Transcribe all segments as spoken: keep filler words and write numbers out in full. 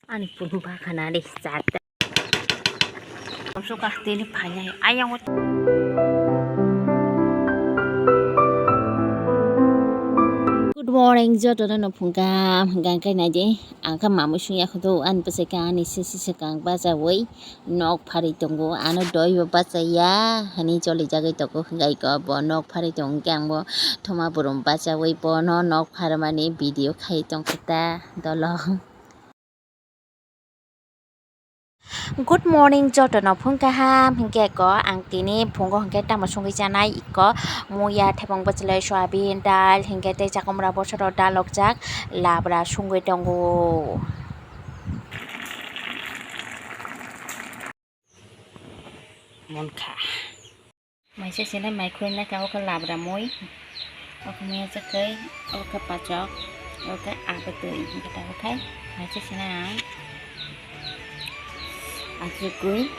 Ani pun bakha nari chata. Amsoka tini phainai ayang. Good morning, jotono no phungkha, hwnkha hwnkhe naidi, ang kha mamui sung yakho do, ani bwsai kha ani sisi swkang bachaui nok pharwi tongo, ano doi bo bachaya hwnwi cholijagwi tongo, hwnkha iko bo nok pharwi tongo, hwnkhe ang bo thoma burum bachaui bono nok pharmani video khai tongkha ta dolo. Good morning, jotono phung kaham, hinkhe ko ang tini phungo hinkhe tamo songwi chanai iko muya, thepung bwchwlwi, soyabin, dal, hinkhe tei chakomra bosoro dal okjak labra songwi tongo. Monkha. Maisa sinai mai khulumnai kha, o khe labra mui, o khe mui achakhai, o khe pachok, o khe abwtwi, hwnkhe tabuk khai maisa sinai ang achukwi.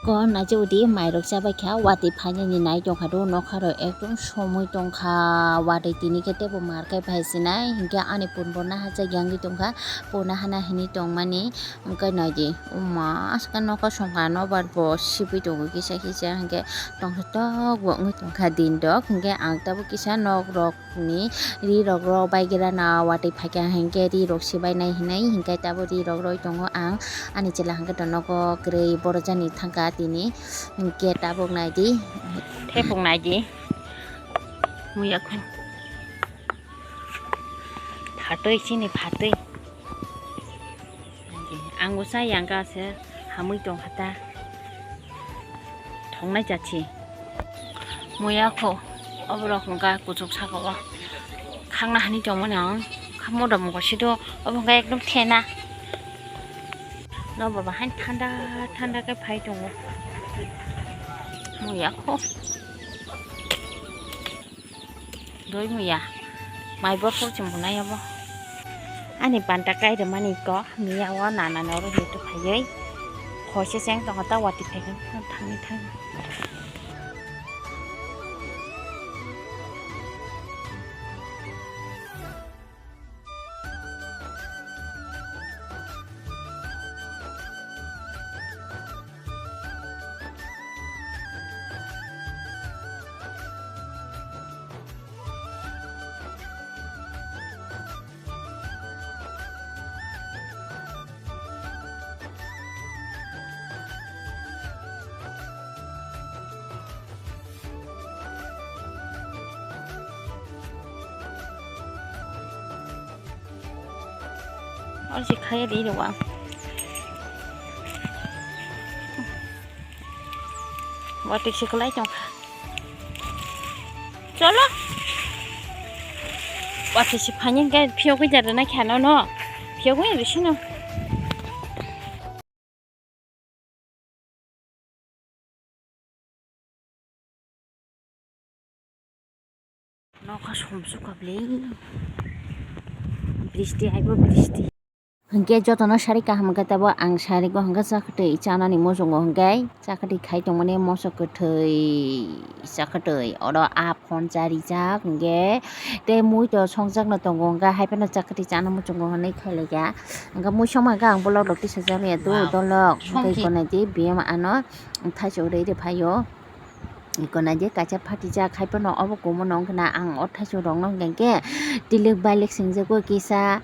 Ko naijak di mairok chabai kha, watwi phainani nai tongkha do, nokha rok ekdom somwi tongkha, watwi tini khe teibo mar khai phai sinai, hinkhe ani pun bo nahajak yangwi tongkha, puna hana hinwi tongmani. Hwnkhe naidi, o ma, aska nokha songkha nobar bo sibwi tongo kisa kisa, hwnkhe tongthok bo wngwi tongkha din rok, hwnkhe ang tabuk kisa nok rok ni ri rok rw bai gira na watwi phaikha, hwnkhe ri rok sibai nai hinwi, hwnkhe tabuk ri rok rwi tongo ang, ani chwla hwnkhe to nogo kwrwi borok jani thangkha tini, hwnkhe tabuk naidi. Thepung naidi, muya kho. Phatwi, chini phatwi. Ang usa yang ka se hamwi tong kha ta. Thongnai jachi. Muya kho, oborok hwnka kuchuk saka o. Khangna hani tongmani ang. Kha moda moga sido, obo hwnka ekdom thena. No baba, hain thanda, thanda khe phai tongo. Muya kho. Doi muya. Mai bor por chum bunai abo. Ani panta kai de mani ko, miya o nana noro hitu phayoi. Khoise seng tongo ta wati phai thangni thangni. Oro se khaya de rok ang. Watwi se kwlai tong kha. Cholo. Watwi se phani hwnkhe phiyogwi ja rwna kha nono. Phiyogwi rwsino. Nokha somsukha bwle. Bristi aibo bristi. Hwnkhe jotono sari kaham khe tabo ang sari go hwnkhe chakwtwi chanani muchungo hwnkhe chakwtwi khai tongmani moso kwthwi chakwtwi oro a phone cha rijak hwnkhe tei mui to songjakno tongo hwnkhe haiphano chakwtwi chana muchungo hwnwi khailaikha. Hwnkhe mui songma hwnkhe ang bolok rok tisajak ya do dolok hwnkhe ikonai di biyam ano thaichuk rwi rwphaio. Ikonai di kaisa phatijak haiphano obo kumono wngkhana ang o thaichuk rokno hwnkhe tilik bailik singjago kisa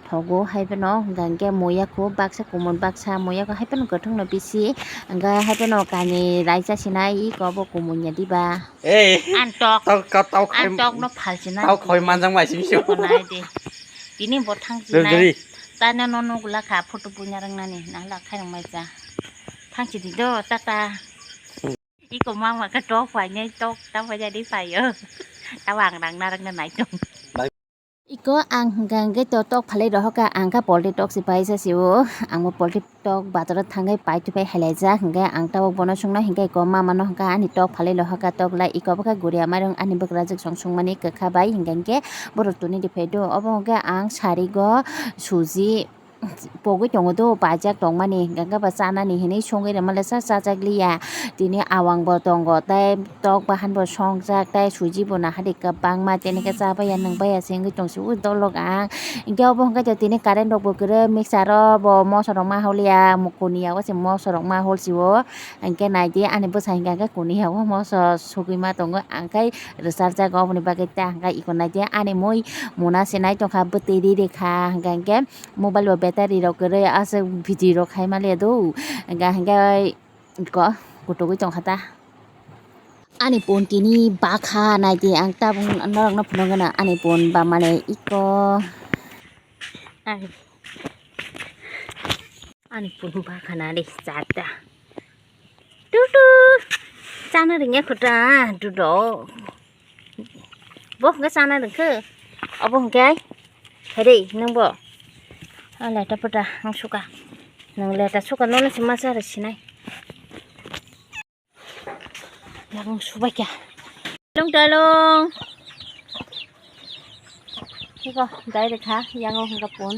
thogo haiphano hwnkhe muya kho baksa kumun baksa muya kho haiphano kwthwngno bisi hwnkhe haiphano kani raisa sinai iko obo kumun ya diba. Ei. Ang tok. Tok, tok, tok, ang tok no phalchina. Tok khoi manjak mai simi sio. Ko nai de. Tini bo thang Dori, sinai. Dori. Tana no no gula kha photo punya rang nani. Nahla khai rang mai cha. Thang si di do, tata. Iko mama ka tok phai nai tok ta phai jadi phai yo. Ta wang rang na rang na nai tok. Iko ang hwnkha hwnkhe to tok phalwi rohorkha, ang kha poultry tok se paisa se o, ang bo poultry tok bazaro thangwi paithupai hailaijak, hwnkhe ang tabuk bono swngno hwnkhe iko mama no hwnkha ani tok phalwi rohorkha tok lai, iko bwkha guria mairung ani bwkrajwk song swngmani kwkha bai, hwnkhe hwnkhe borok tuni rwphai do, obo hwnkhe ang sari go suji. pogwi tongo do, paijak tongmani, hingkha khe ba chanani hinwi songwi rwmani sa chajak liya. Tini awang bo tongo, tei tok bahan bo songjak, tei suji bo nahadi kwbangma, tini khe cha baiya, nwng baiya se wngwi tong si o dolok ang. Hingkhe obo hingkhe tini current rok bo kwrwi, mixer o bo moso rok ma holiya, kuniya o se moso rok ma hol si o. Hingkhe nai di ani bwsa hingkha khe kuniya o moso sugwi ma tongo, ang khai rwchar jago, oboni bagwi ta hingkha iko nai di ani mui muna se nai tongkha, bwtwi ri rikha, hingkha hingkhe mobile bo battery rok kwrwi aswk video rok khai maliya do, hingkha hingkhe iko kutugwi tongkha ta. Ani phone tini bakha nai di, ang tabuk norokno phunukgwna ani phone ba mane iko. Ani phone bakha nai di, chata. Tutu. Chana ringya khuta, dudo. Bo hwnkhe chana ringkhe. Obo hwnkhe. Hede, nwng bo. A leta pota, ang suka. Nwng leta suka, nono se ma chara sinai. Yakung subaikha. Long talong. Iko, direct ha, yango hingka pon.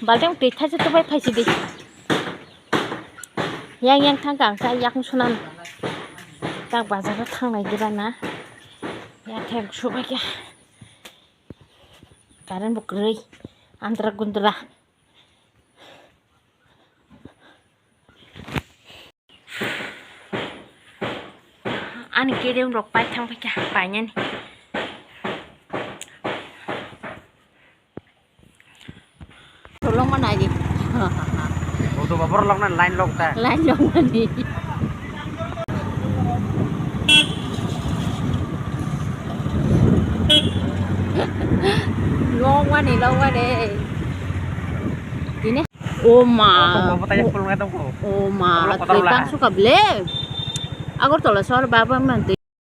Balteng twi thaisa tubai phaisi di. Yang yang thang kang sa yakung sunan. Tak bazar thangnai gira na. Ya thek subaikha. Current bo kwrwi. Andra gundra. Ani kerem rok pai thang paikha, painani. Tolong mana di. Auto babor lok na line lok ta. Line lok mani. Long mani, long mani. Tini. O ma. Auto babor ta ya pul ngai tong ko. O ma, Auto kotor twi la. Tang suka ble. Agartala sor baba man twi.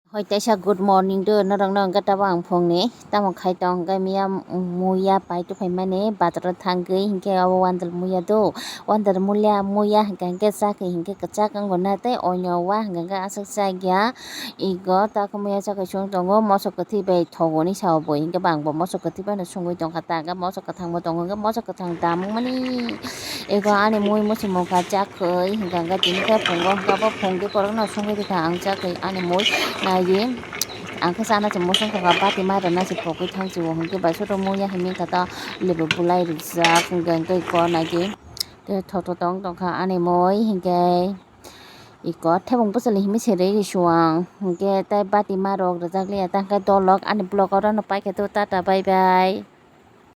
Hoi teisa good morning do, norok no hwnkhe tabuk ang phungni tamo khai tong hwnkhe miya muya pai tuphaimani bazaro thangwi hinkhe abo wandal muya do, wandal muya muya hinkhe hinkhe chakhe hinkhe kwchak wngkha na tei onyo wa hinkhe aswk chakya. Ego takhumya chakhe chwng tongo, mosok kwthwi bai thogoni sao bo hinkhe bangbo mosok kwthwi bai no songwi tongkha ta, hinkhe mosok kwthangbo tongo, hinkhe mosok kwthang damungmani ego ani mui muchung mungkha chakhe hinkhe hinkhe tini khe phungo hinkhe bo phungdi borokno songwi rikha ang chakhe ani mui naiwi ang khe chana se muchung tongkha bati ma rwna se pogwi thang sio hinkhe bai soto muya hinwi kha ta lebu bulai rijak hinkhe hinkhe eko naidi tei thoto tong tongkha ani mui hinkhe. Iko thebong bwswli himwi se rwi rw suang. Hinkhe tei bati ma rok rwjak liya ta, hinkhe dolok ani vlog oro no paikha do, tata bye bye.